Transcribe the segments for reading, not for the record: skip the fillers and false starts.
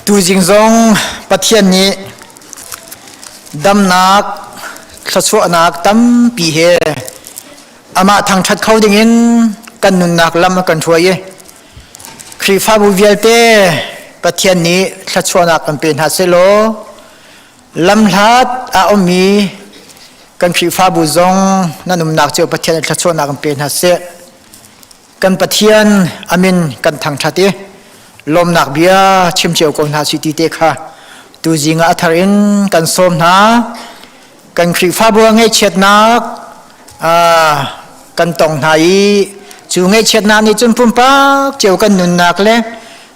Tuzing zong Pathian nih damnak thluachuahnak tampi he amah thangṭhat kho dingin kan nunnak lam a kan hruai i Khrihfabu vialte Pathian nih thluachuahnak kan pe hna sehlaw lamhlat a ummi kan Khrihfabu zong nan umnak cio Pathian nih thluachuahnak kan pe hna seh. Kan Pathian amin kan thangṭhat i lawmnak bia chim cio ko hna si ti te kha tuzing ah a thar in kan sawm hna. Kan Khrihfabu ah ngaihchiatnak kan tong hna i cu ngaihchiatnak nih cun pumpak cio kan nunnak le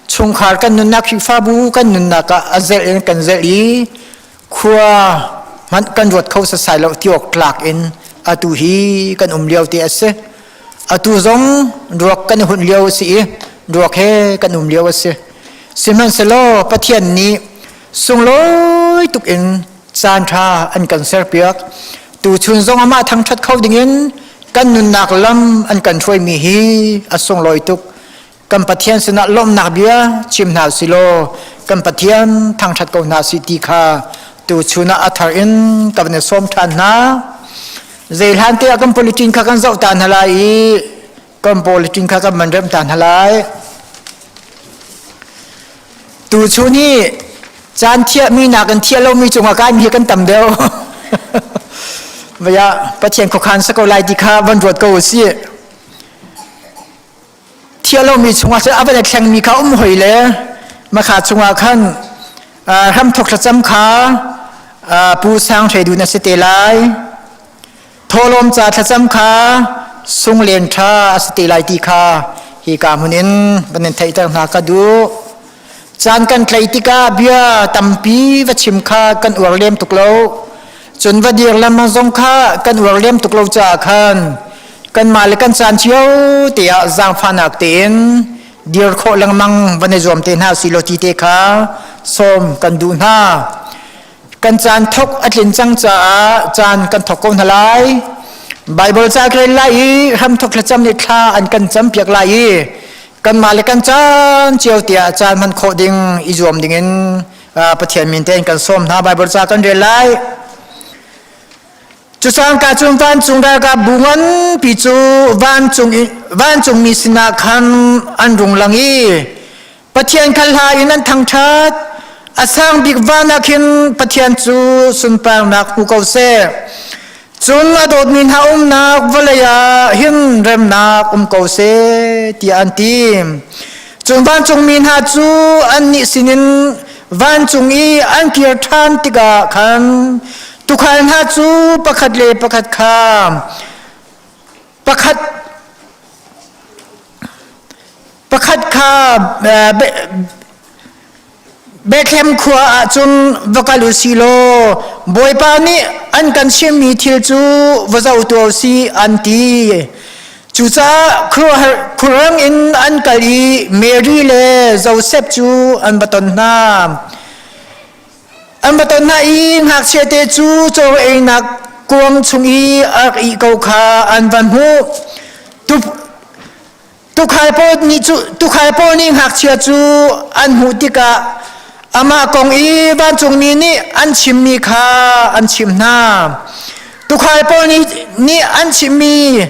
chungkhar kan nunnak Khrihfabu kan nunnak ah a zelh in kan zelh i khua hmanh kan ruat kho sasai lo ti awk tlak in atu hi kan um lio te a si. Atu zong ruak kan i hunh lio a si i ruak he kan um lio a si. Sihmanhsehlaw Pathian nih sunglawi tuk in caan ṭha an kan serpiak. Tuchun zong amah thangṭhat kho dingin kan nunnak lam an kan hruaimi hi a sunglawi tuk. Kan Pathian sinah lawmhnak bia chim hna silaw kan Pathian thangṭhat ko hna si ti kha tuchun ah a thar in ka van i sawm ṭhan hna. Zei hlan te ah kan politin kha kan zoh ta hna lai i kan politin kha kan man remh ta hna lai. Tuchun hi caan thiahmi nakin thiah lomi cungah kaimi hi kan tam deuh. Vaya Pathian khuakhan sa ko lai ti kha van ruat ko u sih. Thiah lomi chungah cun a van i thlengmi kha um hoi le makha chungah khan hramthok thlacam kha Pu Sang Hre Dun a si te lai. Thawhlawm ca thlacam kha sunglen ṭha a si te lai ti kha hika hmun in van in theihter hna ka duh. Caan kan tlei tikah bia tampi va chim kha kan uar lem tuk lo. Cun va dir lengmang zong kha kan uar lem tuk lo caah khan kanmah le kan caan cio te ah zaangfahnak tein dir khawh lengmang van i zuam te hna si law ti te kha sawm kan duh hna. Kan caan thok a tlin cang caah caan kan thok ko hna lai. Baibal ca ka rel lai i hramthok thlacam nih thla an kan campiak lai i kanmah le kan caan cio tiah caan hman khawh ding i zuam dingin Pathian min tein kan sawm hna. Baibal ca kan rel lai. Cucangka cun vancung ralkap bu nganpi cu vancung vancungmi sinah khan an rung lang i Pathian kha hla in an thangṭhat. A sang bik van ah khin Pathian cu sunparnak hmu ko seh. Cun a dawtmi hna umnak vawlei ah hin remnak um ko seh, tiah an ti. Cun vancungmi hna cu annih sinin vancung i an kir ṭhan tikah khan tuukhal hna cu pakhat le pakhat kha pakhat pakhat kha Bethlehem khua ah cun va kal u si law Bawipa nih an kan chimmi thil cu va zoh tuah u sih an ti. Cucaah khuaruahar in an kal i Mary le Josef cu an va ton hna. An va ton hna i ngakchiate cu caw einak kuang chung i a rak ih ko kha an van hmuh. Tuukhal pawl nih cu tuukhal pawl nih ngakchia cu an hmuh tikah amah kong i vancungmi nih an chimmi kha an chimh hna. Tuukhal pawl nih, nih an chimmi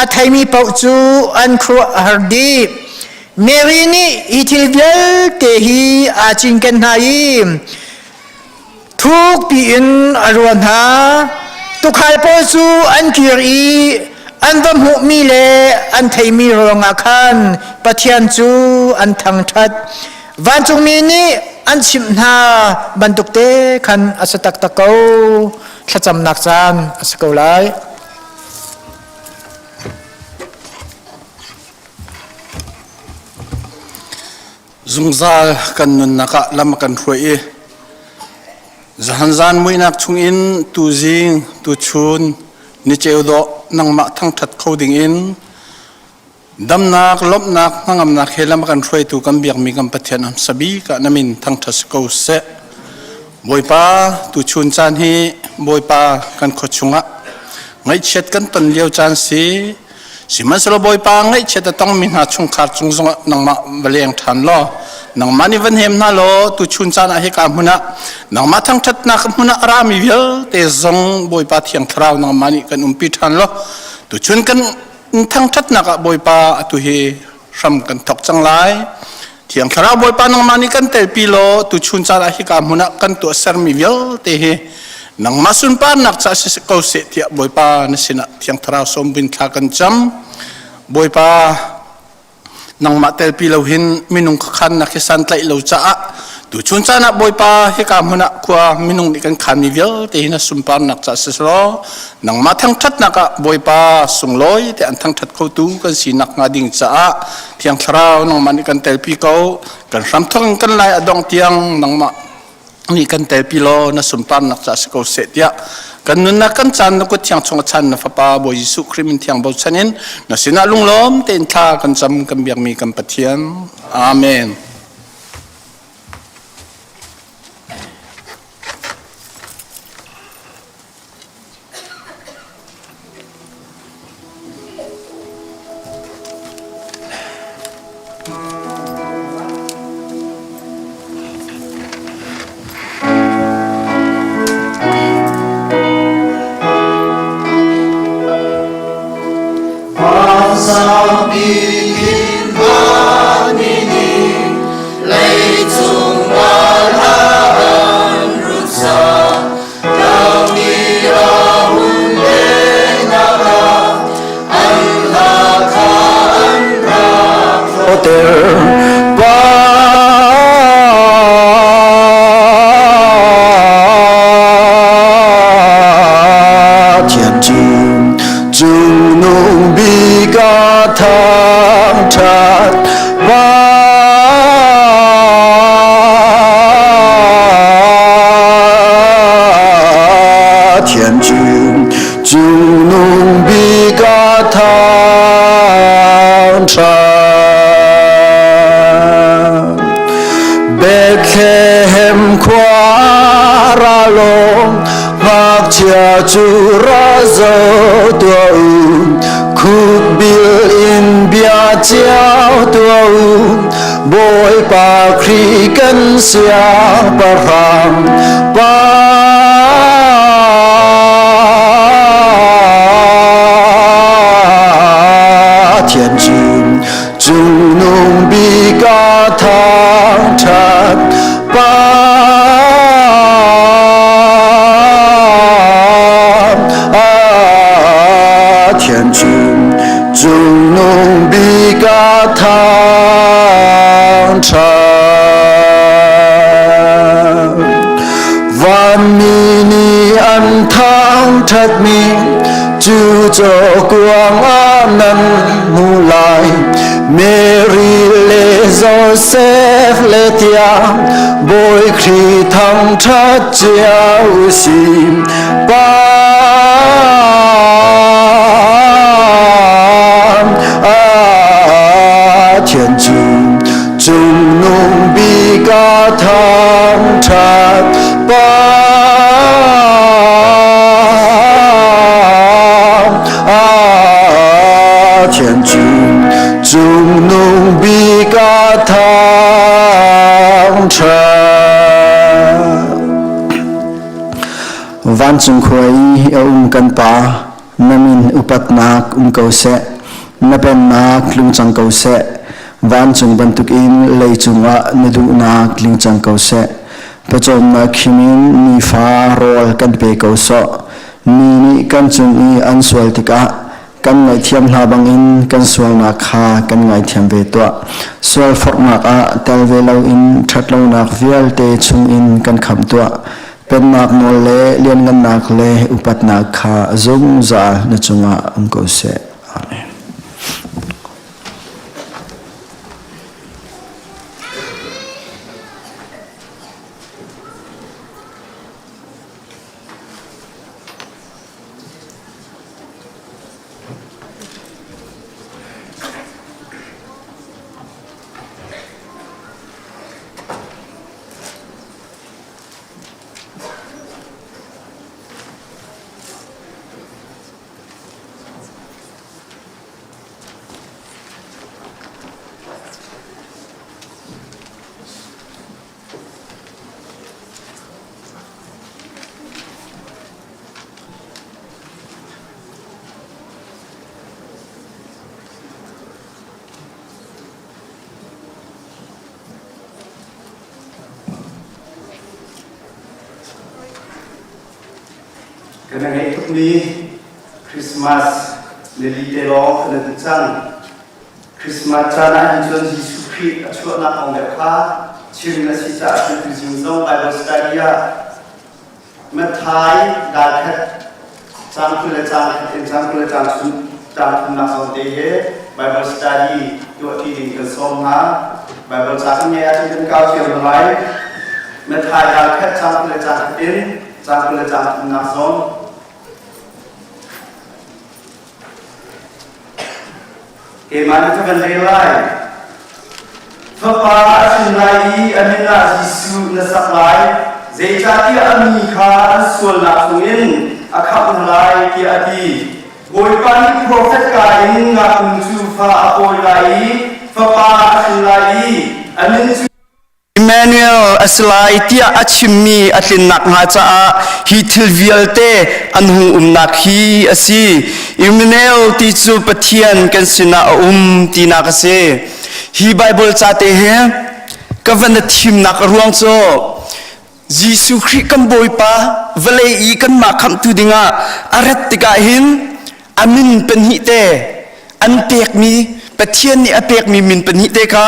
a theimi paoh cu an khuaruah a har dih. Mary nih hi thil vialte hi aa cinken hna i Thukpi in a ruah hna. Tuukhal pawl cu an kir i an va hmuhmi le an theimi ruangah khan Pathian cu an thangṭhat. Vancungmi nih an chimh hna bantuk te khan a si taktak ko. Thlacamnak caan a si ko lai. Zungzal kan nunnak ah lam a kan hruai i zahan zan muihnak chungin tuzing tuchun niceu dawh nangmah thangṭhat kho dingin damnak lawmhnak hnangamnak he lam a kan hruaitu kan biakmi kan Pathian am sabik ah na min thangṭhat si ko seh. Bawipa tuchun caan hi Bawipa kan khua chungah ngaihchiat kan ton lio caan si Sihmanhsehlaw Bawipa ngaihchiat a tongmi hna chungkhar cung zongah nangmah va leng ṭhan law. Nangmah nih van hem hna law tuchun caan ah hika hmun ah nangmah thangṭhatnak hmun ah a rami vialte zong Bawipa Thiang Thlarau nangmah nih kan umpi ṭhan law tuchun kan thangṭhatnak ah Bawipa atu hi hram kan thawk cang lai. Thiang Thlarau Bawipa nangmah nih kan telpi law tuchun caan ah hika hmun ah kan tuahsermi vialte hi nangmah sunparnak ca si ko seh tiah Bawipa na sinah Thiang Thlarau sawm bin thla kan cam. Bawipa nangmah telpi lo hin minung khan nak hi santlaih lo caah tuchun caan ah Bawipa hika hmun ah khua minung nih kan khanmi vialte hi na sunparnak ca si law nangmah thangṭhatnak ah Bawipa sunglawi te an thangṭhat khotu kan si nak hnga ding caah Thiang Thlarau nangmah nih kan telpi ko kan hramthawk in kan lai a dong tiang nangmah nih kan telpi law na sunparnak ca si ko seh tiah kan nunnak kan caan na kut thiang chung a chan na fapa Bawi Jesuh Khrih min thiang bochan in na sinah lunglawm tein thla kan cam kan biakmi kan Pathian. Amen. Cungnung bik a thangṭhat Pathian cu cungnung bik a thangṭhat. Bethlehem khua ra law ngakchia cu ra zoh tuah u khukbil in bia cio tuah u Bawipa Khrih kan siangpahrang pa Pathian cu cungnung bik a thangṭhat pa Pathian cu cungnung bik a thangṭhat. Vanmi nih an thangṭhatmi cu cawkuang ah nan hmu lai. Mary le Joseph le tiang Bawi Khrih thangṭhat cio si. Pa Pathian cu cungnung bik a thangṭhat pa Pathian cu cungnung bik a thangṭhat. Vancung khua i a um kan Pa, na min upatnak um ko seh, na pennak tlung cang ko seh, vancung bantukin leicung ah na duhnak tling cang ko seh. Pawcawmnak khim in nifa rawl kan pe ko sawh. Mi nih kan cung i an sual tikah kan ngaihthiam hna bangin kan sualnak kha kan ngaithiam ve tuah. Sual forhnak ah tel ve loin ṭhatlonak vialte chungin kan khamh tuah. Pennak nawl le lianngannak le upatnak kha zungzal na cungah um ko seh. Amen. Kan ngeih tukmi Christmas nili te lawng kan duh cang. Christmas caan ah hin cun Jesuh Khrih a chuahnak kong deuh kha chim a si caah cun tuzing zong Bible study ah Matthai dal khat caang 20 le caang khat in caang 20 le caang chung caang thumnak zawn te he Bible study tuah ṭi ding kan sawm hna. Bible ca kan ngeih ahcun kan kau cio hna lai. Matthai dal khat caang 20 le caang khat in caang 20 le caang thumnak zawn. Keimah nih ka van rel lai. Fapa a hrin lai i a min ah Jesuh na sak lai, zeicahtiah a mi kha an sualnak chungin a khamh hna lai, tiah a ti. Bawipa nih profet ka in ngaknu cu fa a pawi lai i fapa a hrin lai i a min cu Emmanuel a si lai tiah a chimmi a tlinnak hnga caah hi thil vialte an hung umnak hi a si. Emmanuel ti cu Pathian kan sinah a um tinak a si. Hi Bible ca te hi ka van a thimnak a ruang cu Jesuh Khrih kan Bawipa vawlei i kanmah khamhtu dingah a rat tikah hin a min pahnih te an pekmi Pathian nih a pekmi min pahnih te kha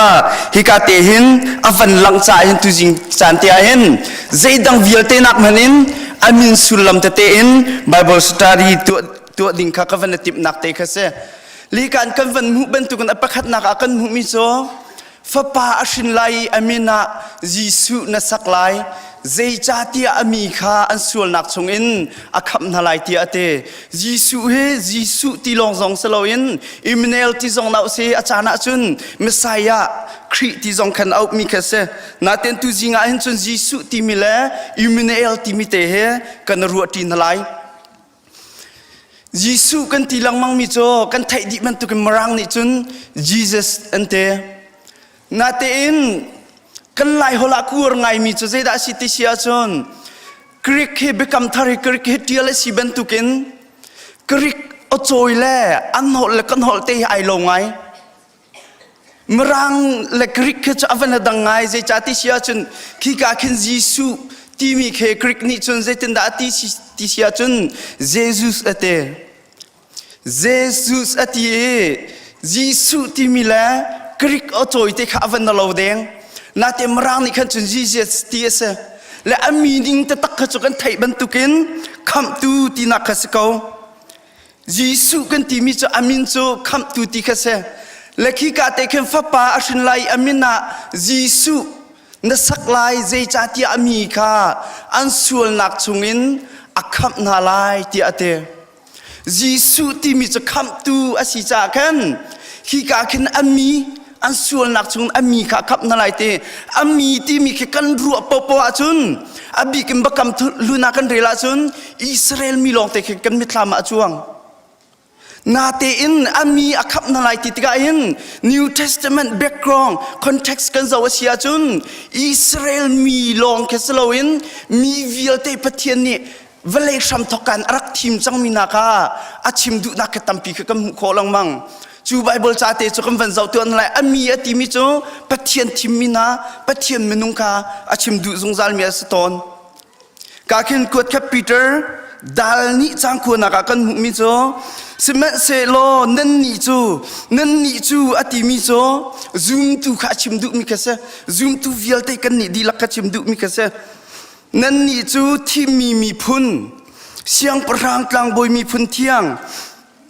hika te hin a van langh caah hin tuzing caan te ah hin zeidang vialte nak hmanh in a min sullam tete in Bible study tuah tuah ding kha ka van i timhnak te kha si. Likan kan van hmuh bantukin a pakhatnak ah kan hmuhmi cu Fapa a hrin lai i a min ah Jesuh na sak lai, zeicahtiah a mi kha an sualnak chungin a khamh hna lai tiah a ti. Jesuh hi Jesuh ti lawng zong si loin Immanuel ti zong na si a caan ah cun Messiah Khrih ti zong khan auhmi kha si. Nain tu zing ah hin cun Jesuh timi le Immanuel timi te he kan ruah ṭi hna lai. Jesuh kan ti lengmangmi cu kan theih dih bantukin Mirang nih cun Jesus an ti. Natein kan Lai holh ah kuar ngaimi cu zeidah a si ti si ahcun Greek hi biakam thar hi Greek hi ṭial a si bantukin Greek aw-cawi le an holh le kan holh te hi ai lo ngai. Mirang le Greek khi cu a van a dang ngai zeicah ti si ahcun khika khin Jesuh timi khi Greek nih cun zeitindah a ti ti si ahcun Jesus a ti. Jesus a ti i Jesuh timi le Greek aw cawi te kha a van na lo deng. Natin Mirang nih khan cun Jesus ti a si. Le a meaning taktak kha cu kan theih bantukin khamhtu tinak kha si ko. Jesuh kan timi cu a min cu khamhtu ti kha si. Le khika te khin fapa a hrin lai i a min ah Jesuh na sak lai zeicahtiah a mi kha an sualnak chungin a khamh hna lai tiah a ti. Jesuh timi cu khamhtu a si caah khan hika khin a mi an sualnak chung a mi kha khamh hna lai ti a mi timi khi kan ruah popo ahcun a bik in bakam hlun ah kan rel ahcun Israel mi lawng te khi kan mitthlam ah a cuang natein a mi a khamh hna lai ti tikah hin New Testament background context kan zoh a si ahcun Israel mi lawng khi si loin mi vialte Pathian nih vawlei hramthawk kan a rak thim cangmi hna kha a chim duhnak khi tampi khi kan hmuh khawh lengmang cu Bible ca te cu kan van zoh tuan lai a mi a timi cu Pathian thimmi hna Pathian minung kha a chim duh zungzal mi a si tawn ka khin kuat kha Peter dal nih cang khuanak ah kan hmuhmi cu sihmanhsehlaw nannih cu nannih cu a timi cu zumtu kha a chim duhmi kha si zumtu vialte kan nih dihlak kha chim duhmi kha si Nannih cu thimmi miphun, siangpahrang tlangbawi miphun thiang,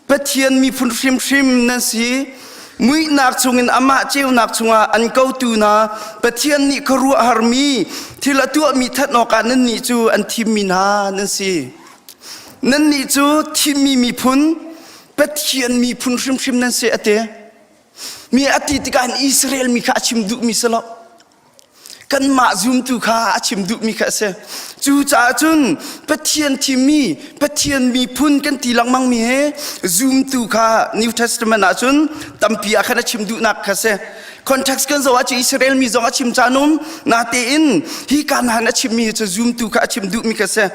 Pathian miphun hrimhrim nan si. Muihnak chungin amah ceunak chungah an kotu hna Pathian nih khuaruahharmi thil a tuahmi thanh awkah nannih cu an thimmi hna nan si. Nannih cu thimmi miphun, Pathian miphun hrimhrim nan si a ti. Mi a ti tikah Israel mi kha a chim duhmi si lo. Kanmah zumtu kha a chim duhmi kha a si. Cucaah cun Pathian thimmi, Pathian miphun kan ti lengmangmi he zumtu kha New Testament ah cun tampi ah khan a chim duhnak kha a si. Context kan zoh ahcun Israel mi zong a chim caan um, natein hi kan han a chimmi cu zumtu kha a chim duhmi kha a si.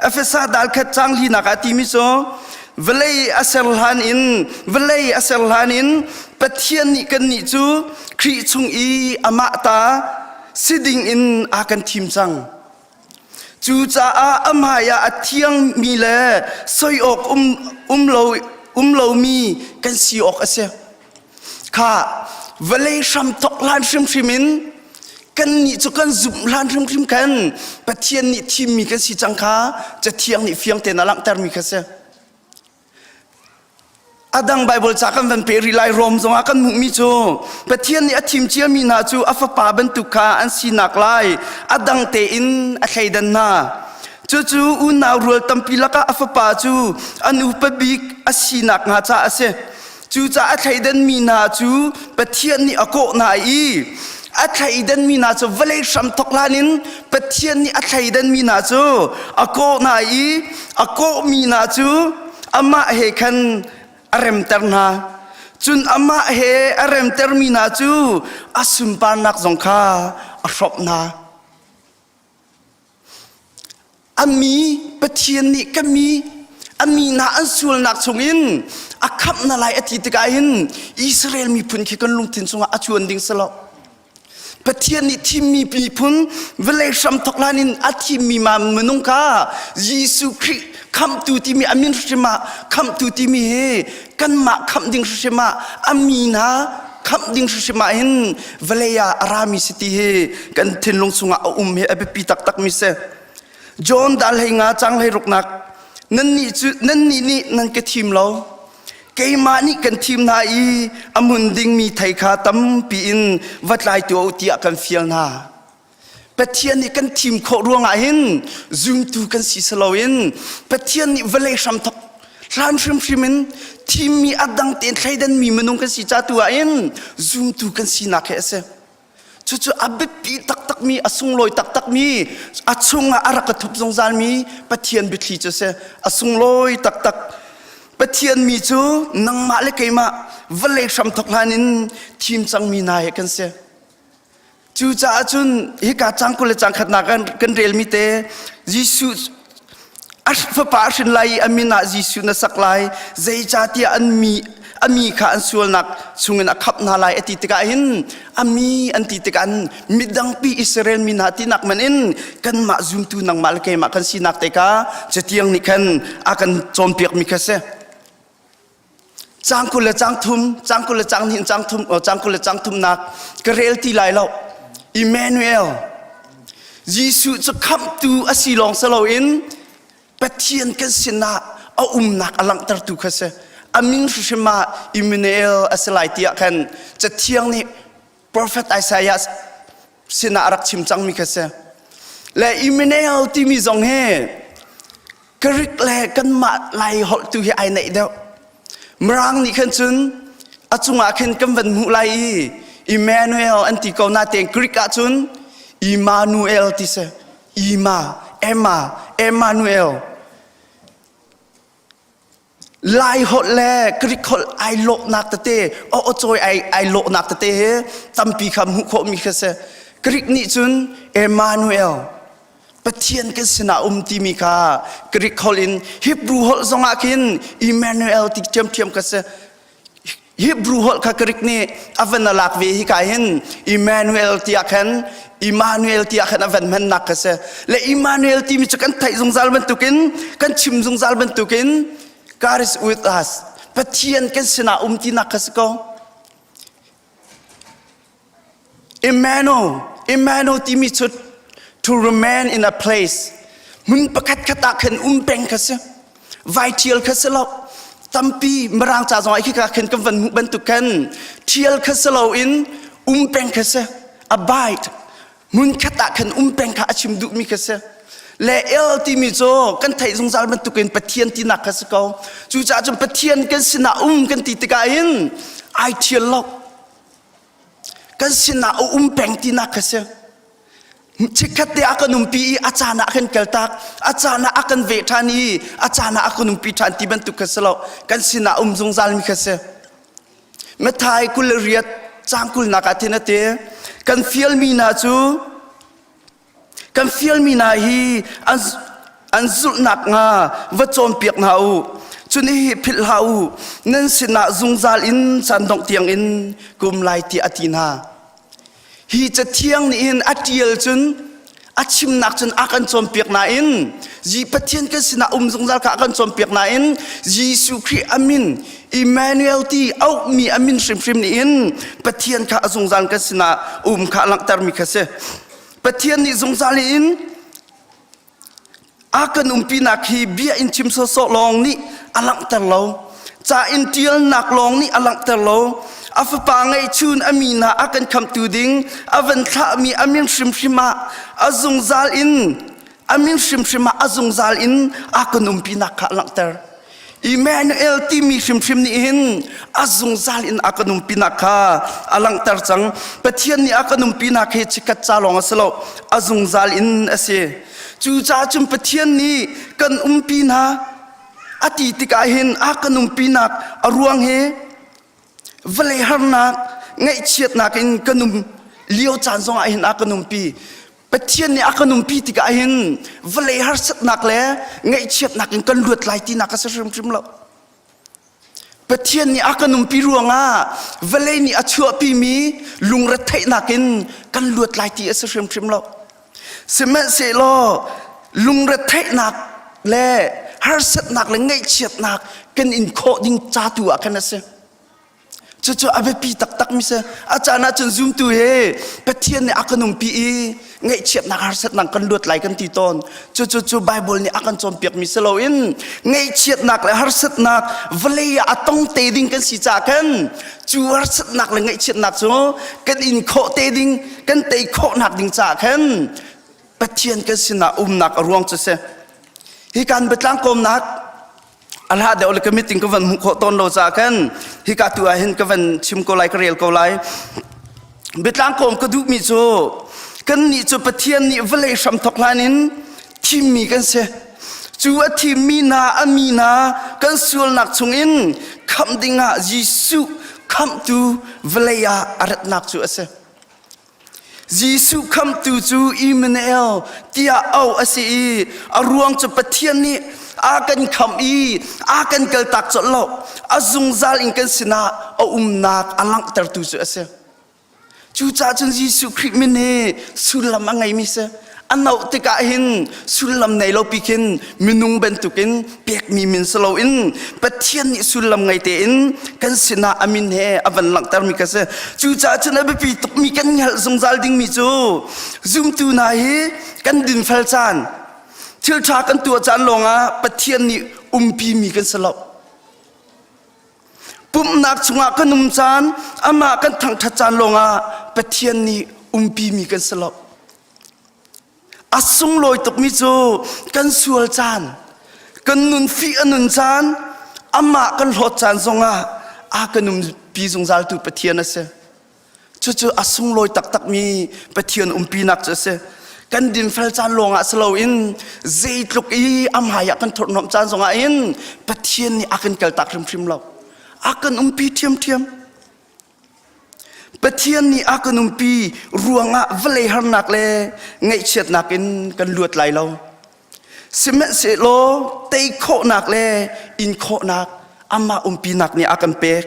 Efesa dal khat cang linak ah timi cu vawlei a ser hlan in vawlei a ser hlan in Pathian nih kannih cu Khrih chung i amah ta si ding in a kan thim cang. Cucaah a hmaiah a thiangmi le soi awk um, um, lo, um lomi kan si awk a si. Kha vawlei hram thawk hlan hrimhrim in kannih cu kan zumh hlan hrimhrim khan Pathian nih thimmi kan si cang kha Cathiang nih fiang tein a langhtermi kha si. A dang Baibal ca kan van pe rih lai Rom zongah kan hmuhmi cu Pathian nih a thim ciami hna cu a fapa bantuk kha an sinak lai a dang tein a thleidan hna. Cucu unau rual tampi lakah a fapa cu an upa bik a sinak hnga caah a si. Cucaah a thleidanmi hna cu Pathian nih a kawh hna i a thleidanmi hna cu vawlei hram thawk hlan in Pathian nih a thleidanmi hna cu a kawh hna i a kawhmi hna cu amah he khan a remter hna. Cun amah he a remtermi hna cu a sunparnak zong kha a hrawmh hna. A mi Pathian nih ka mi a mi hna an sualnak chungin a khamh hna lai a ti tikah hin Israel miphun khi kan lungthin chungah a cuan ding si lo. Pathian nih thimmi miphun vawlei hram thawk hlan in a thimmi ma minung kha Jesuh Khrih khamhtu timi a min hrim ah khamhtu timi hi kanmah khamh ding hrim ah a mi hna khamh ding hrimhrim ah hin vawlei ah a rami si ti hi kan thinlung chungah a um hi a biapi taktak mi si. John dal hlei nga cang hlei ruknak nannih cu nannih nih nan ka thim lo keimah nih kan thim hna i a hmun dingmi thei kha tampi in va tlai tuah u tiah kan fial hna. Pathian nih kan thim khawh ruangah hin zumtu kan si si loin Pathian nih vawlei hramthok hlan hrimhrim in thimmi a dang tein thleidanmi minung kan si ca tu ah hin zumtu kan sinak hi a si. Cucu a biapi taktakmi, a sunglawi taktakmi, a chungah a rak ka thup zungzalmi Pathian biathli cu a si. A sunglawi taktak. Pathian mi cu nangmah le keimah vawlei hramthok hlan in thim cangmi hna hi kan si. Cucaah cun hika cang 20 le cang khatnak kan, kan relmi te Jesuh a fapa a hrin lai i a min ah Jesuh na sak lai zeicahtiah an mi a mi kha an sualnak chungin a khamh hna lai a ti tikah hin a mi an ti tikah midangpi Israel mi hna tinak man in kanmah zumtu nangmah le keimah kan sinak te kha catiang nih khan a kan cawnpiakmi kha si. Cang 20 le cang thum, cang 20 le cang hnih, cang thum, cang 20 le cang thumnak ka rel ti lai lo. Emmanuel, Jesuh cu khamhtu a si lawng si loin Pathian kan sinah a umnak a langhtertu kha si. A min hrimhrim ah Emmanuel a si lai tiah khan Cathiang nih Prophet Isaiah sinah a rak chim cangmi kha si. Le Emmanuel timi zong hi Greek le kanmah Lai holh tu hi ai naih deuh. Mirang nih khan cun a cungah khin kan van hmuh lai i Emmanuel an ti ko natein Greek ah cun Emmanuel ti si. Ima, Emma, Emmanuel. Lai holh le Greek holh ai lawhnak tete aw cawi ai ai lawhnak tete hi tampi kha hmuh khawhmi kha si. Greek nih cun Emmanuel Pathian kan sinah um timi kha Greek holh in Hebrew holh zongah khin Emmanuel ti ṭhiamṭhiam kha si. Hebrew holh kha Greek nih a van a lak ve hi ka hin Emmanuel tiah khan Emmanuel tiah khan a van hmannak kha si. Le Emmanuel timi cu kan theih zungzal bantukin kan chim zungzal bantukin God is with us. Pathian kan sinah um tinak kha si ko. Emmanuel, Emmanuel timi cu to remain in a place. Hmun pakhat khat ah khan um peng kha si. Vai ṭhial kha si lo. Tampi Mirang ca zong ah khika khan kan van hmuh bantuk khan ṭhial kha si loin um peng kha si. Abide. Hmun khat ah khan um peng kha a chim duhmi kha si. Le El timi cu kan theih zungzal bantukin Pathian tinak kha si ko. Cucaah cun Pathian kan sinah um kan ti tikah hin ai ṭhial lo. Kan sinah a um peng tinak kha si. Chikkhat te a kan umpi i a caan ah a kan kaltak, a caan ah a kan veh ṭhan i a caan ah a kan umpi ṭhan ti bantuk kha si lo. Kan sinah um zungzalmi kha si. Matthai 28 caang kulnak ah thin a ti. Kan fialmi hna cu Kan fialmi hna hi an, an zulhnak hnga va cawnpiak hna u. Cun hihi philh hlah u, nan sinah zungzal in caan dongh tiangin ka um lai tiah a ti hna. Hi cathiang nih hin a ṭial cun a A chimnak cun a kan cawnpiak nain Pathian kan sinah um zungzal kha a kan cawnpiak nain Jesuh Khrih a min Emmanuel ti auhmi a min hrimhrim nih hin Pathian kha a zungzal kan sinah um kha a langhtermi kha si. Pathian nih zungzal in a kan umpinak hi bia in chim sawsawh lawng nih a langhter lo. Ca in ṭialnak lawng nih a langhter lo. A fapa ngeihchun a mi hna a kan khamtu ding a van thlahmi a min hrimhrim ah a zungzal in a min hrimhrim ah a zungzal in a kan umpinak kha a langhter. Emmanuel timi hrimhrim nih hin a zungzal in a kan umpinak kha a langhter cang. Pathian nih a kan umpinak hi chikkhat ca lawng a si lo, a zungzal in a si. Cucaah cun Pathian nih kan umpi hna a ti tikah hin a kan umpinak a ruang hi vawlei harnak, ngaihchiatnak in kan um lio caan zongah hin a kan umpi. Pathian nih a kan umpi tikah hin vawlei harsatnak le ngaihchiatnak in kan luat lai tinak a si hrimhrim lo. Pathian nih a kan umpi ruangah vawlei nih a chuahpimi lungretheihnak in kan luat lai ti a si hrimhrim lo. Sihmanhsehlaw lungretheihnak le harsatnak le ngaihchiatnak kan in khawh ding ca tu ah khan a si. Cucu a biapi taktak mi si. A caan ahcun zumtu he Pathian nih a kan umpi i ngaihchiatnak harsatnak kan luat lai kan ti tawn. Cucu cu Bible nih a kan cawnpiak mi si loin ngaihchiatnak le harsatnak vawlei ah a tong te ding kan si caah khan cu harsatnak le ngaihchiatnak cu kan in khawh te ding kan tei khawhnak ding caah khan Pathian kan sinah umnak a ruang cu si. Hi kan biatlang kawmnak a hla deuh le ka meeting ka van hmuh khawh tawn lo caah khan hika tu ah hin ka van chim ko lai ka rel ko lai biatlang kawm ka duhmi cu kannih cu Pathian nih vawlei hramthok hlan in thimmi kan si cu a thimmi hna a mi hna kan sualnak chungin khamh dingah Jesuh khamhtu vawlei ah a ratnak cu a si Jesuh khamhtu cu Emmanuel tiah auh a si i a ruang cu Pathian nih a kan khamh i a kan kaltak colh lo a zungzal in kan sinah a umnak a langhtertu cu a si. Cucaah cun Jesuh Khrih min hi sullam a ngeimi si. A noh tikah hin sullam nei lo pi khin minung bantukin pekmi min si loin Pathian nih sullam ngei tein kan sinah a min he a van langhtermi ka si. Cucaah cun a biapi tukmi kan hngalh zungzal dingmi cu zumtu hna hi kan dinfel caan thil ṭha kan tuah caan lawngah Pathian nih umpimi kan si lo. Pumhnak chungah kan um caan, amah kan thangṭhat caan lawngah Pathian nih umpimi kan si lo. A sunglawi tukmi cu kan sual caan, kan nun fih a nun caan, amah kan hlawt caan zongah a kan umpi zungzaltu Pathian a si. Cucu a sunglawi taktakmi Pathian umpinak cu a si. Kan dinfel caan lawngah si loin zeitluk i a hmai ah kan thurhhnawmh caan zongah hin Pathian nih a kan kaltak hrimhrim lo. A kan umpi ṭhiamṭhiam. Pathian nih a kan umpi ruangah vawlei harnak le ngaihchiatnak in kan luat lai lo. Sihmanhsehlaw tei khawhnak le in khawhnak amah umpinak nih a kan pek.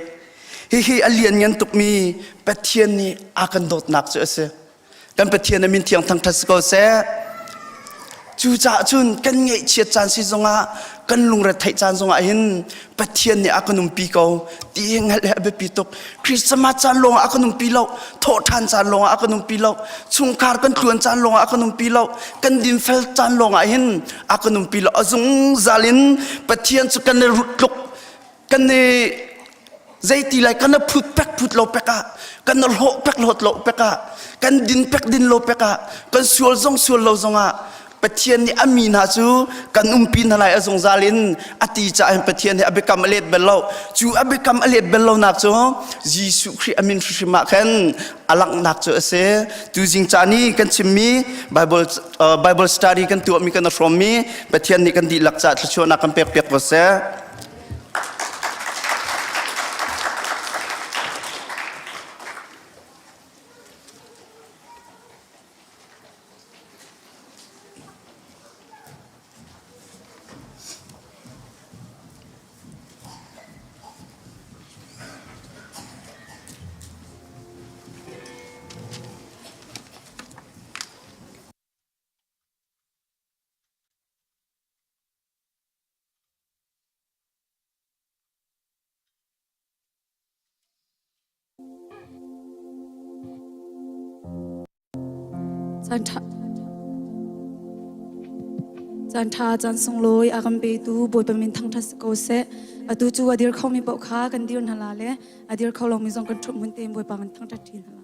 Hihi a lianngan tukmi Pathian nih a kan dawtnak cu a si. Kan Pathian a min thiang thangṭhat si ko seh. Cucaah cun kan ngaihchiat caan si zongah kan lungretheih caan zongah hin Pathian nih a kan umpi ko ti hi hngalh hi a biapi tuk. Christmas caan lawngah a kan umpi lo, thawhṭhan caan lawngah a kan umpi lo, chungkhar kan tluan caan lawngah a kan umpi lo, kan dinfel caan lawngah hin a kan umpi lo. A zungzal in Pathian cu kan i tluk kan i zeiti lai kan phut pek phut lo pek ah kan hlawh pek hlawt lo pek ah kan din pek din lo pek ah kan sual zong sual lo zong ah Pathian nih a mi hna cu kan umpi hna lai a zungzal in a ti caah hin Pathian hi a biakam a let bal lo cu a biakam a let bal lo nak cu Jesuh Khrih a min hrimhrim ah khan a langhnak cu a si tuzing caan i kan chimmi Bible uh, Bible study kan tuahmi kan hrawmmi Pathian nih kan dihlak caah thluachuahnak kan pek piak ko seh Caan ṭha caan sunglawi a kan petu Bawipa min thangṭhat si ko seh. Atu cu a dir khomi paoh kha kan dir hna la le a dir kho lomi zong kan ṭhut hmun tein Bawipa kan thangṭhat ṭi hna la.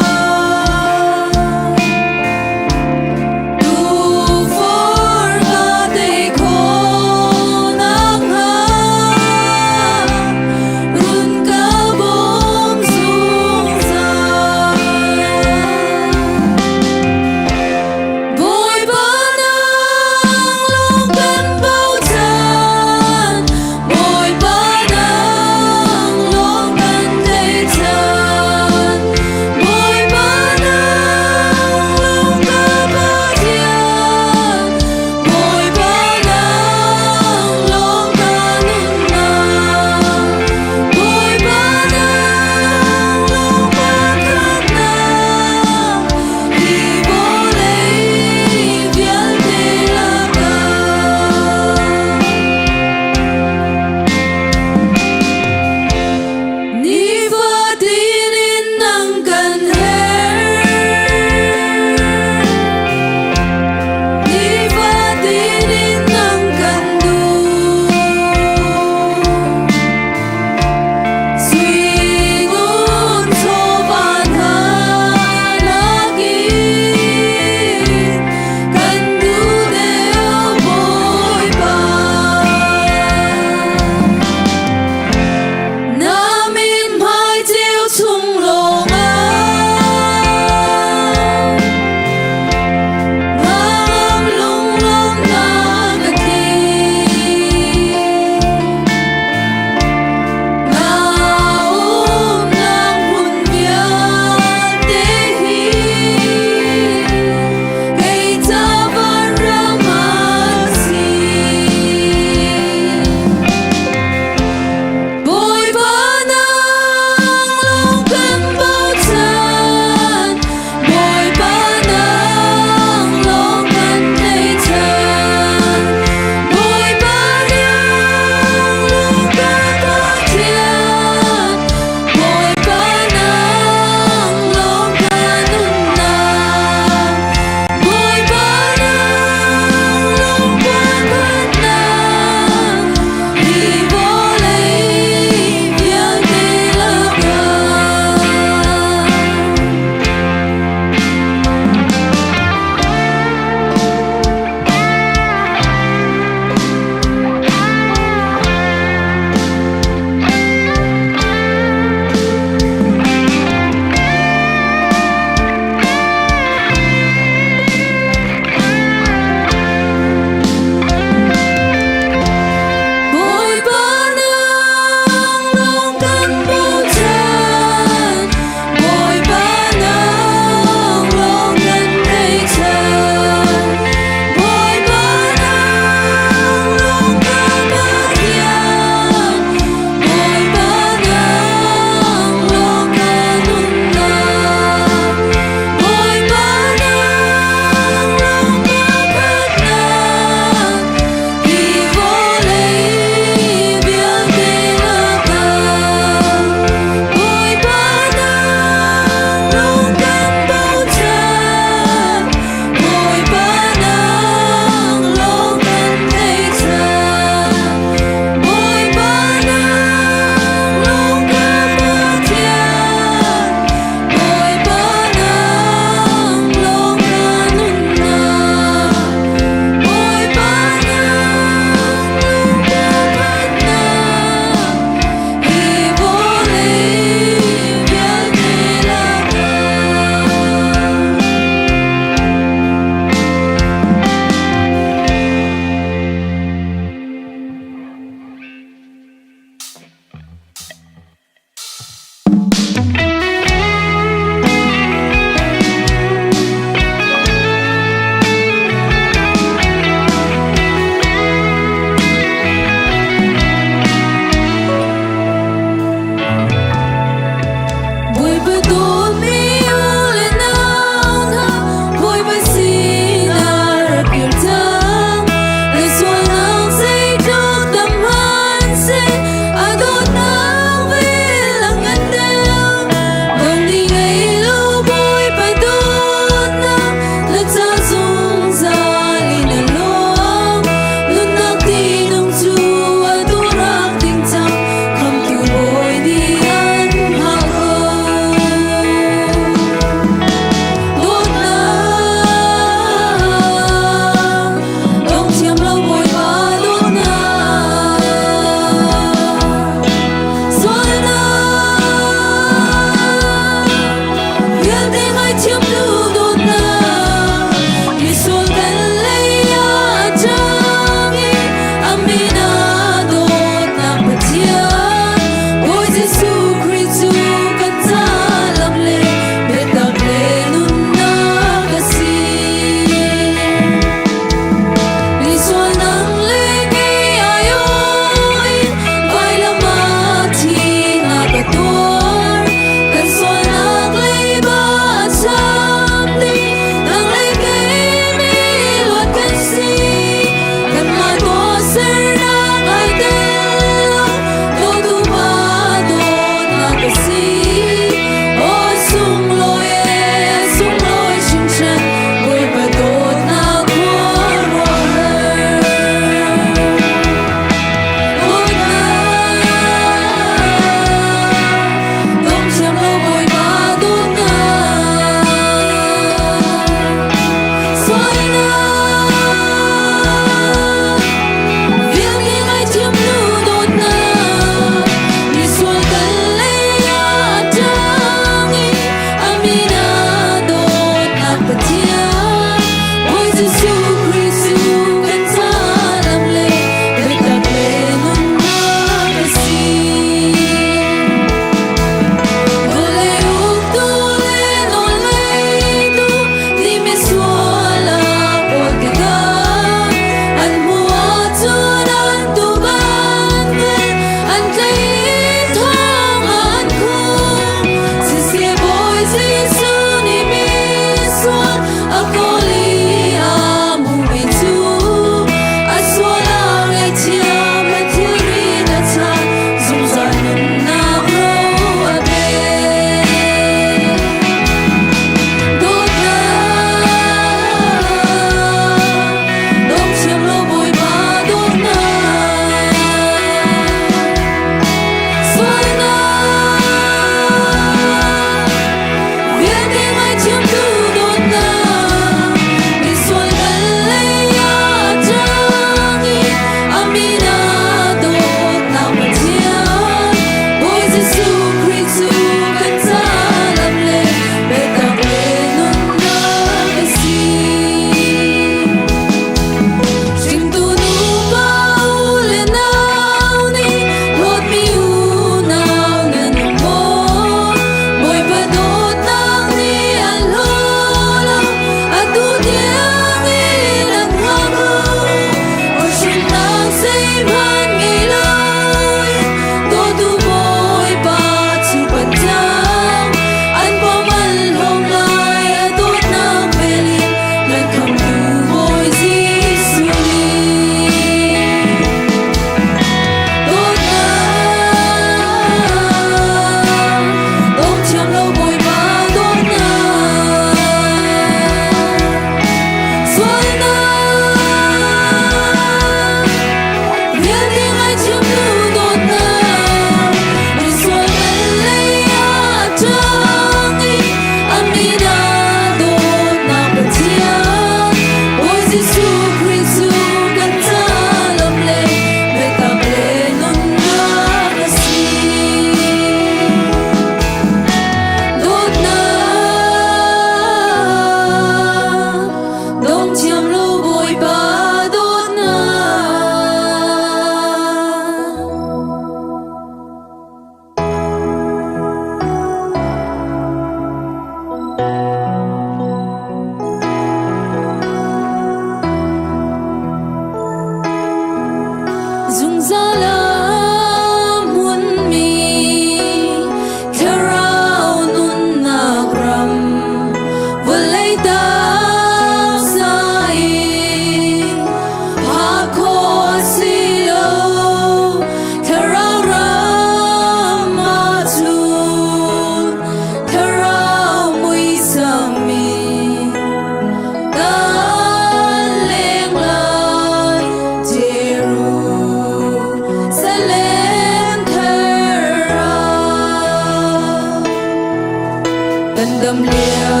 lio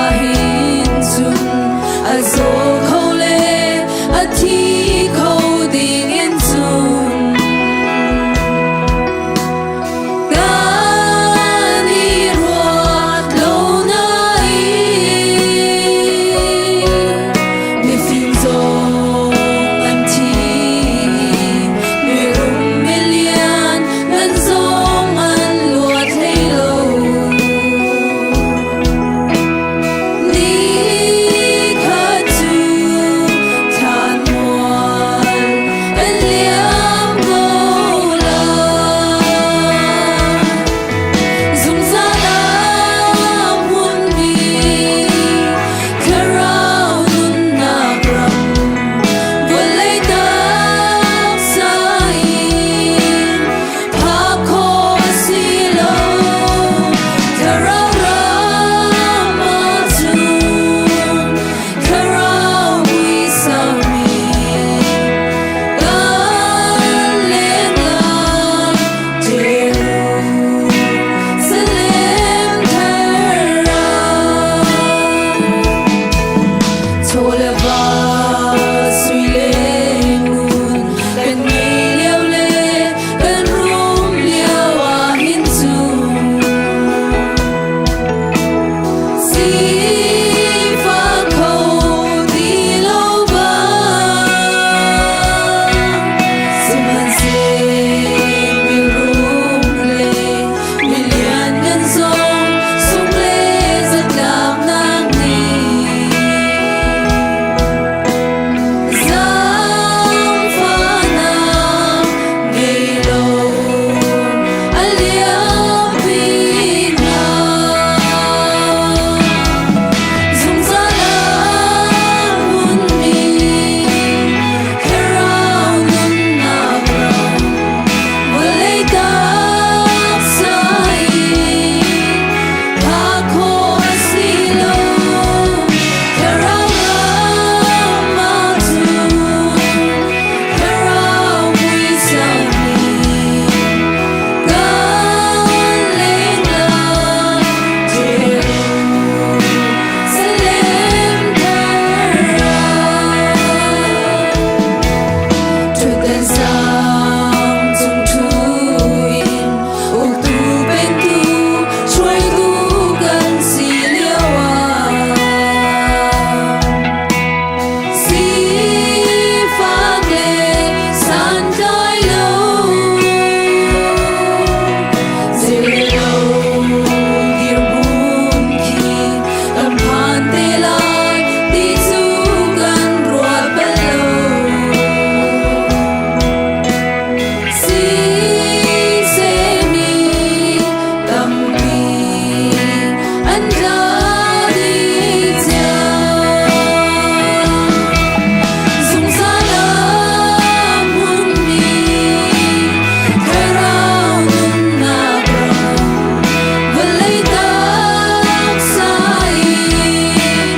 ahhin cun a zaw kho le a thi kho ding in cun kan i ruat lo nain mifim zong an thi mirum milian nan zong an luat hlei lo. Nikhat cu thlanmual kan liam ko lai. Zungzal ah hmunmi thlarau nunnak ram vawlei taksa in phak khawh a si lo. Thlarau ram ahcun thlarau muisam in kan leng lai. Jerusalem thar ah chaw le va sui le ngun kan ngei lio le kan rum lio ah hin cun sifak kho ti lo bang sihmanhseh mirum le milianngan zong sung le zatlaknak nih zaangfahnak ngei lo a liampi hna. Zungzal ah hmunmi thlarau nunnak ram vawlei taksa in phak khawh a si lo. Thlarau ram ahcun thlarau muisam nih kan leng lai. Jerusalem thar ah Ṭhutdan sang cung ṭhu in uktu pentu hruaitu kan si lio ah sifak le santlai lo zeilo dirhmun khi kan phan te lai ti cu kan ruat bal lo. Sisehmi tampi an tla dih cia. Zungzal ah hmunmi thlarau nunnak ram vawlei taksa in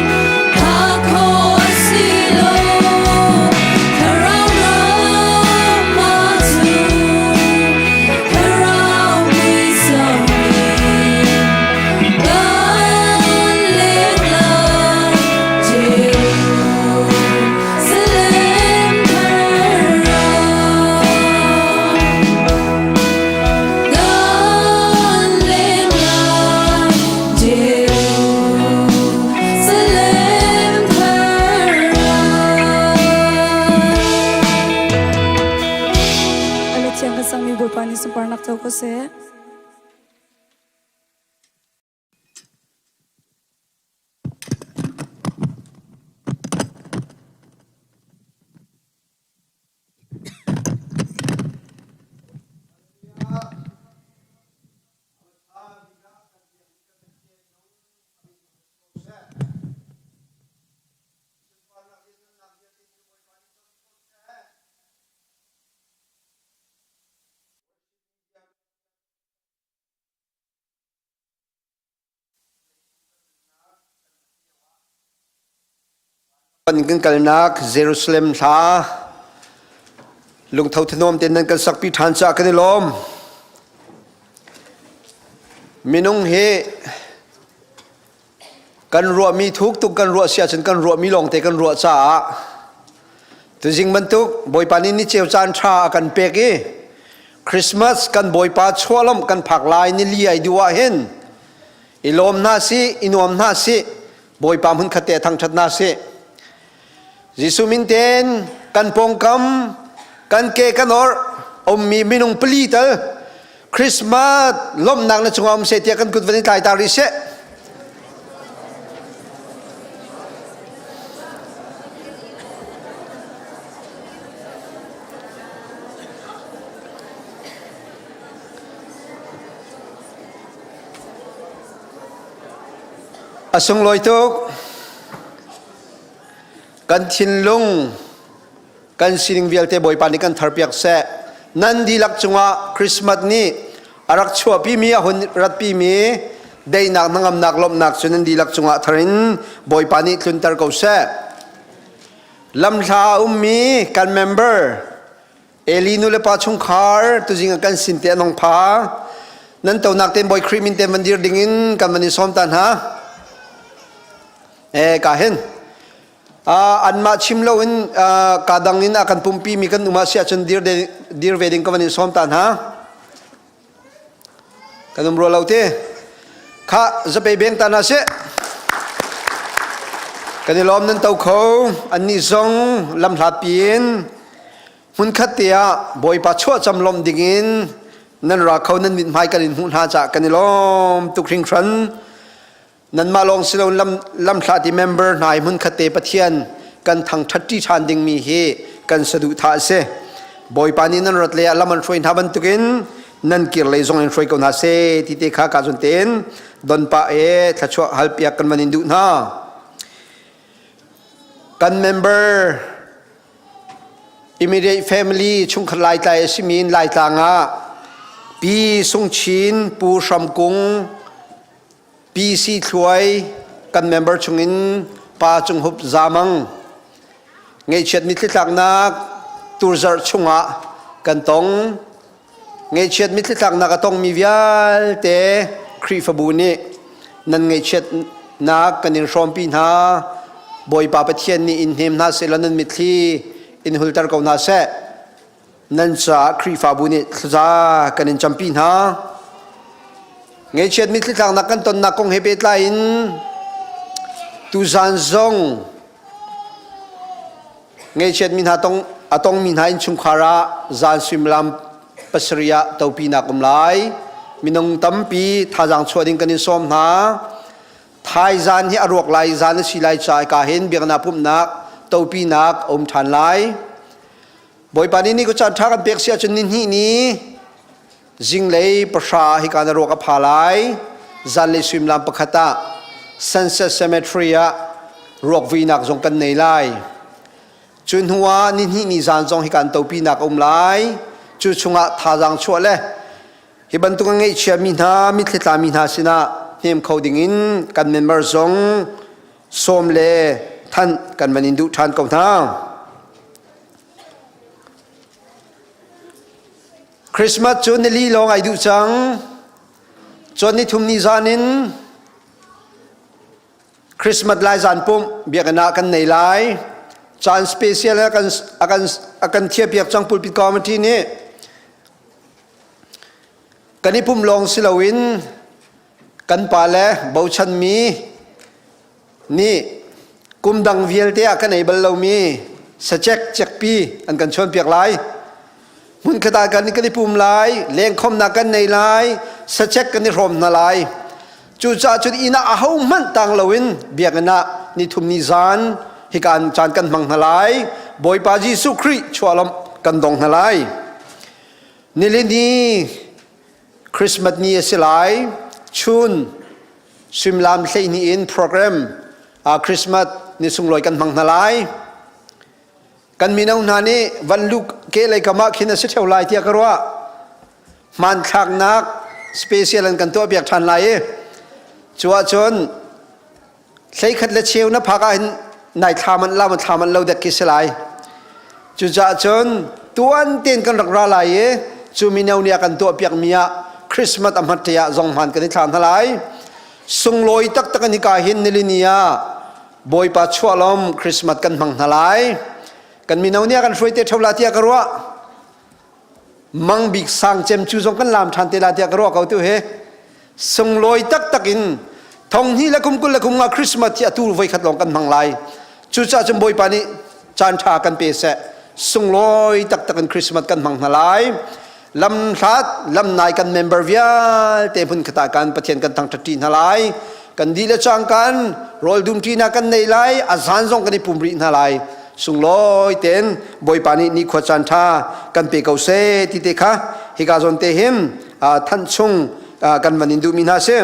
phak khawh a si lo. Thlarau ram ahcun thlarau muisam in kan leng lai. Jerusalem thar ah kan leng lai. Jerusalem thar ah. Ale thiang kan sangmi Bawipa nih sunparnak co ko seh. Kan kalnak Jerusalem hla lungtho thanuam tein nan kan sakpi ṭhan caah kan i lawm. Minung hi Kan ruahmi thuk tuk kan ruah si ahcun kan ruahmi lawngte kan ruah caah tuzing bantuk Bawipa nih ni ceu caan ṭha a kan pek i Christmas kan Bawipa chuahlawmh kan phak lai ni li ai duh ah hin i lawm hna sih, i nuam hna sih, Bawipa hmun khat te thangṭhat hna sih. Jesuh min ten kan pawngkam kan ke kan or ummi minung pali tal Christmas lawmhnak na cungah um seh tiah kan kut van i tlai ta rih seh. A sunglawi tuk. Kan thinlung, kan sining vialte Bawipa nih kan tharpiak seh. Nan dihlak cungah Christmas nih a rak chuahpimi, a hun ratpimi daihnak, hnangamnak, lawmhnak cu nan dihlak cungah thar in Bawipa nih tlunter ko seh. Lamhla a ummi kan member Eli nu le pa chungkhar tuzing ah kan sin te an hong pha. Nan tonak ten Bawi Khrih min ten van dir ding in kan van i sawm ta hna. Eh ka hin anmah chim lo in ka dang in a kan pumpi mi kan um ah si ahcun dir dir ve ding ka van in sawm ta hna. Kan um rua lo te. Kha zapei beng ta na si. Kan i lawm nan to kho. Annih zong lamhlat piin hmunkhat te ah Bawipa chuahcam lawmh ding in nan ra kho nan mithmai kan in hmuh hna caah kan i lawm tuk hringhran. Nanmah lawng si loin lam lamhlat i member hna i hmunkhat te Pathian kan thangṭhat ṭi ṭhan dingmi hi kan saduhthah a si. Bawipa nih nan rat lei ah lam an hruai hna bantukin nan kir lei zong in hruai ko hna seh ti te kha ka zun tein don pah e thluachuah halpiak kan van in duh hna. Kan member immediate family chungkhat Laitlai a simi in Laitlang ah Pi Sung Chin, Pu Hram Kung, PC Thluai kan member chungin Pa Cung Hup Zamang ngaihchiat mitthli tlaknak turzarh chungah kan tong. Ngaihchiat mitthli tlaknak a tongmi vialte Khrihfabu nih nan ngaihchiatnak kan in hrawmpi hna. Bawipa Pathian nih in hnem hna sehlaw nan mitthli in hulter ko hna seh. Nan caah Khrihfabu nih thlaza kan in campi hna. Ngaihchiat mitthli tlaknak kan tonnak kong he pehtlai in tuzan zong ngaihchiat mi hna tong a tongmi hna innchungkhar ah zan suimilam pasarih ah topinak um lai. Minung tampi thazaang chuah ding kan in sawm hna. Thaizan hi a ruak lai zan a si lai ca ka hin biaknak pumhnak topinak a um ṭhan lai. Bawipa nih ni ku caan ṭha kan pek si ahcun ni hnih ni zinglei pahra hika na ruak a pha lai. Zanlei suimilam pakhat ah Sunset Cemetery ah ruak vuinak zong kan nei lai. Cu hnu ah ni hnih ni zan zong hika an topinak a um lai. Cu chungah thazaang chuah le hi bantuk a ngeihchia mi hna mitthli tlami hna sinah hnem kho dingin kan member zong sawm le thanh kan van in duh ṭhan ko hna. Christmas cu nili lawng ai duh cang. Cun nithum ni zan in Christmas lai zan pumh biakinn ah kan nei lai. Caan special a kan a kan a kan thiapiak cang pulpit committee nih kan i pumh lawng si loin kan pa le bochanmi nih kum dang vialte ah kan ei bal lomi sacek cekpi an kan chawnpiak lai. Hmunkhat ah kan kan i pum lai, lengkhomnak kan nei lai, sacek kan i hrawm hna lai. Cucaah cun inn ah ahohmanh tang loin biakinn ah nithum ni zan hika caan kan hmang hna lai. Bawipa Jesuh Khrih chuahlam kan dong hna lai. Nilini Christmas ni a si lai. Chun suimilam 12 in program Christmas ni sunglawi kan hmang hna lai. Kan mino hna nih van lu ke lei kam ah khin a si theo lai tiah ka ruah. Hmanthlaknak special an kan tuah piak ṭhan lai i cu ahcun Hleikhat le cheu na phak ahhin nai thla manh la thla manh lo dek khi si lai. Cucaah cun tuan tein kan rak ra lai i cu mino nih a kan tuah piakmi ah Christmas a hmat te ah zong hman kan i thla hna lai. Sunglawi taktak in hika hin nilini ah Bawipa chuahlawm Christmas kan hmang hna lai. Kan mino nih a kan hruai te ṭheo la tiah ka ruah. Mang bik sang cem cu zong kan lam ṭhan te la tiah ka ruah ko tu hi. Sunglawi taktak in thong hnih le kum 20 le kum nga Christmas hi atu voi khat lawng kan hmang lai. Cucaah cun Bawipa nih caan ṭha kan pe seh. Sunglawi taktak in Christmas kan hmang hna lai. Lamhlat lamnai kan member vialte hmun khat ah kan Pathian kan thangṭhat ṭi hna lai. Kan dih le cang kan rawl dum ṭinak kan nei lai. A zan zong kan i pum rih hna lai. Sunglawi tein Bawipa nih nikhua caan ṭha kan pe ko seh ti te kha hika zawn te hin thanh chung kan van in duhmi hna si.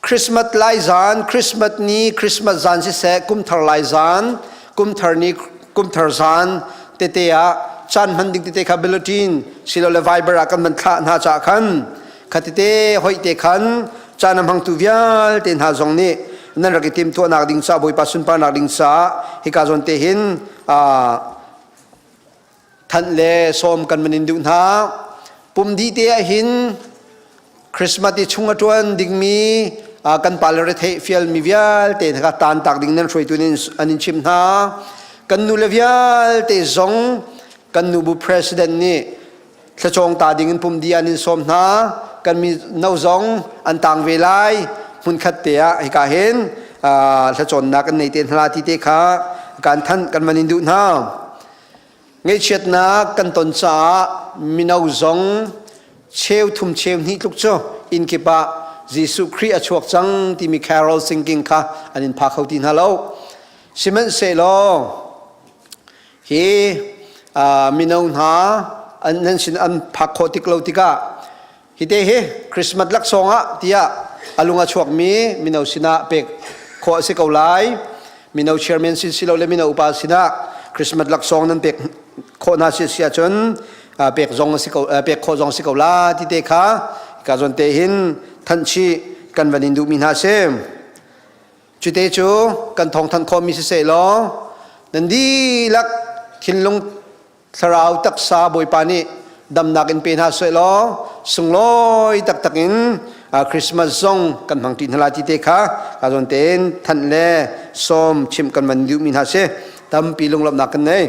Christmas lai zan, Christmas ni, Christmas zan siseh, kumthar lai zan, kumthar ni, kumthar zan tete ah caan hman ding tete kha bulletin silole Viber ah kan van thlah hna caah khan khatete hoih te khan caan a hmangtu vialte hna zong nih nan rak i timhtuahnak ding ca Bawipa sunparnak ding caah hika zawn te hin thanh le sawm kan van in duh hna. Pum dih te ah hin Christmas i chung a ṭuan dingmi kan pale retheih fialmi vialte kha tan tak ding nan hruaitu nih an in chimh hna. Kan nule vialte zong kan nubu president nih thlacawng ta ding in pum di an in sawm hna. Kan mi no zong an tang ve lai. Hmunkhat te ah hika hin thlacawnnak kan nei te hna ti te kha kan thanh kan van in duh hna. Ngaihchiatnak kan ton caah mino zong cheu thum cheu hnih tluk cu inn kip ah Jesuh Khrih a chuak cang timi carol singing kha an in pha kho ti hna lo. Sihmanhsehlaw hi mino hna an nan sin an phak khawh tik lo tikah Hi te hi Christmas laksawng ah tiah a lung a chuakmi mino sinah pek khawh a si ko lai. Mino chairman sin silole mino upa sinah Christmas laksawng nan pek khawh hna si si ahcun pek zong a si ko pek khawh zong a si ko la ti te kha ka zawn te hin thanhchih kan van in duhmi hna si. Cute cu kan thawngthanh khawhmi siseh law nan dihlak thinlung Thlarau taksa Bawipa nih damnak in pe hna seh law sunglawi taktak in Christmas zong kan hmang ṭi hna lai ti te kha ka zawn tein thanh le sawm chimh kan van duhmi hna si tampi lunglawmhnak kan nei.